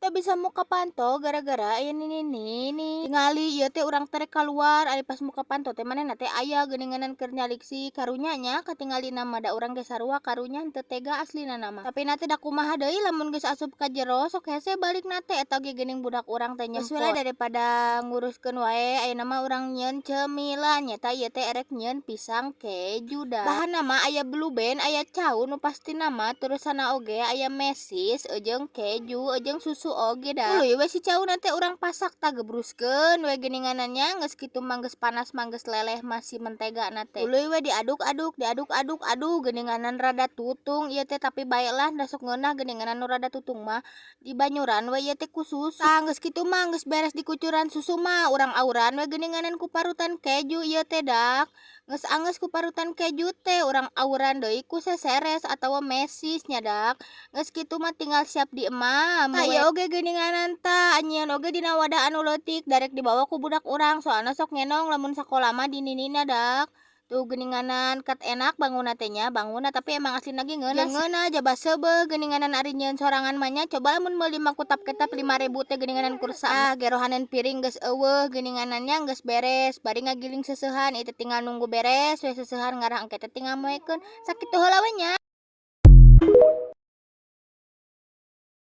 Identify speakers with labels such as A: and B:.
A: Teu bisa muka panto gara-gara aya nini-nini. Tingali ieu teh urang teh rek kaluar, ari pas muka panto teh manehna teh aya geuninganan keur nyalik si karunya nya, katingalina mah da urang ge sarua karunya, henteu tega aslina mah. Tapi na teh da kumaha deui, lamun geus asup ka jero sok hese balikna teh, eta ge geuning budak urang teh nyempot. Geus we lah, daripada nguruskeun wae, ayeuna mah urang nyieun cemilan, nyaeta ieu teh erek nyieun pisang keju da. Bahanna mah aya Blue Band, aya cau nu pastina mah, terusana oge aya mesis jeung keju jeung susu oge da. Tuluy we si cauna teh urang pasak tah, gebruskeun we geuninganan nya. Geus kitu mah, geus panas mah, geus leleh mah si mentegana teh. Tuluy we diaduk-aduk, diaduk-aduk, aduh, geuninganan rada tutung ieu teh, tapi bae lah, da sok ngeunah geuninganan nu rada tutung mah. Dibanyuran we ieu teh ku susu. Tah, geus kitu mah, geus beres dikucuran susu mah, urang auran we geuninganan ku parutan keju ieu teh dak. Geus anggeus ku parutan keju teh, urang auran deui ku seseres atawa mesis nya dak. Geus kitu mah tinggal siap diemam. Tah, ieu oge geuninganan tah nyieun oge dina wadah anu leutik, darek dibawa ku budak urang, soalna sok ngenong lamun sakola mah di ninina dak. Tuh geuninganan kat enak bangunna teh nya, bangunna, tapi emang aslina ge ngeunah, ngeunah jaba seubeuh geuninganan ari nyieun sorangan mah nya. Coba lamun meuli mah kutap-ketap 5.000 teh geuninganan kursa. Ah, gerohaneun piring geus euweuh geuninganan nya, geus beres bari ngagiling seuseuhan. Ieu teh tinggal nunggu beres we seuseuhan, ngarah engke teh tinggal moekeun. Sakitu heula we nya.